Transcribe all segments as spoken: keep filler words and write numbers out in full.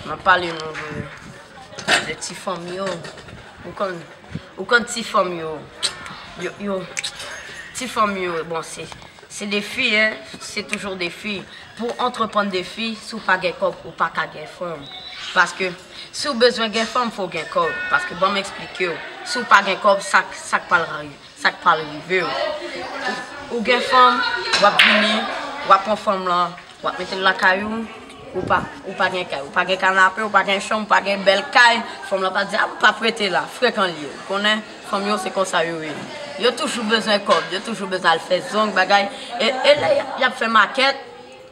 M ap pale nou de, de ti fanm yo. Ou konn, ou konn ti fanm yo. Yo, yo, ti fanm yo, bon, se, se de fi, hein, se toujou de fi. Pou antreprann de fi, si w pa gen kòb, ou pa ka gen fanm. Paske, si w bezwen gen fanm, fò w gen kòb. Paske, ban m eksplike w, si w pa gen kòb, sa, sa k pral rive? Sa k pral rive w? Ou, ou gen fanm, w ap vini, w ap pran fanm lan, w ap mete l lakay ou, ou pa, ou pa gen kay, ou pa gen kanape, ou pa gen chanm, ou pa gen bèl kay, fanm lan pa di, a, m p ap rete la, frekan l ye. Ou konnen, fanm yo se konsa yo ye. Yo toujou bezwen kòb, yo toujou bezwen al fè zong, bagay. E, e lè y ap, y ap fè makèt,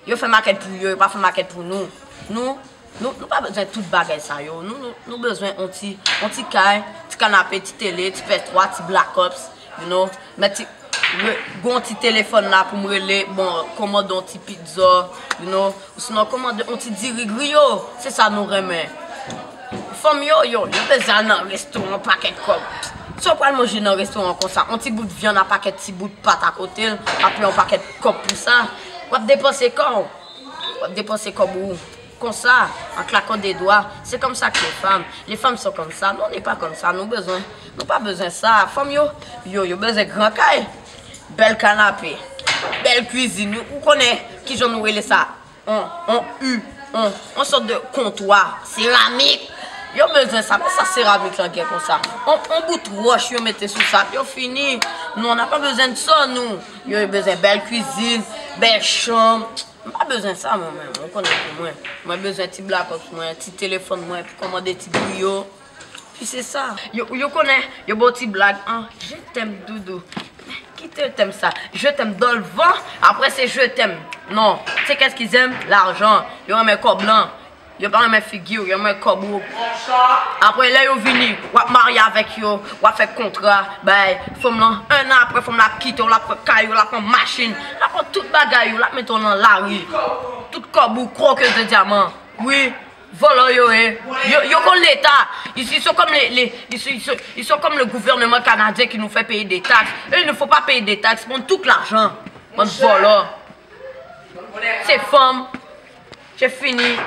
yo fè makèt pou yo, yo pa fè makèt pou nou. Nou, nou, nou pa bezwen tout bagay sa yo. Nou, nou, nou bezwen on ti, on ti kay, ti kanape, ti tele, ti P S twa, ti Black Ops, you know. Mèt ti, re-, gon ti telefòn la pou m rele, bon, kòmande on ti pizza, you know. Ou sinon kòmande on ti diri griyo. Se sa nou renmen. Fanm yo, yo, yo bezwen al nan restoran pakèt kòb. Si w pral manje nan restoran konsa, on ti bout vyann a pakèt ti bout pat akote l, ap yon pakèt kòb pou sa, w ap depanse kò w. W ap depanse kòb ou konsa, an klakon de dwa. Se konsa ke les femmes, les femmes sont comme ça. Nous, on n'est pas comme ça. Nou bezwen, nou pa bezwen sa. Fanm yo, yo, yo bezwen gran kay, bèl kanape, bèl kwizin. Ou, ou konnen kijan nou rele sa? On, on U, on, on sòt de kontwa, seramik. Yo bezwen sa, men sa seramik lan gen konsa. On, on bout wòch yo mete sou sa, yo fini. Nou, on n'a pas besoin de ça, nou. Yo bezwen bèl kwizin, bèl chanm. M pa bezwen sa, mwen menm. Ou konnen pou mwen. Mwen bezwen ti Black Ops mwen, ti telefòn mwen, pou kòmande ti griyo. Pi se sa. Yo, yo konnen, yo ba w ti blag, an, je t'aime, doudou. Kite tèm sa. Je t'aime dans le vent, apre se je t'aime. Non, se qu'est-ce qu'ils aiment? Lajan. Yo renmen kòb lan. Yo pa renmen figi w, yo renmen kòb ou. Apre, lè yo vini, w ap marye avèk yo, w ap fè kontra, bay, fanm lan, en an apre, fanm lan ap kite w, l ap pran kay ou, l ap pran machin, l ap pran tout bagay ou, l ap mete w nan lari. Tout kòb ou, kroke de dyaman. Wi. Vòlò yo ye. Yo, yo konn Leta. Ils, ils sont comme les, les, ils sont, ils sont, ils sont comme le gouvernement canadien qui nous fait payer des taxes. Eux, il ne faut pas payer des taxes. Pran tout lajan. Bann vòlò. Se fanm. Se fini.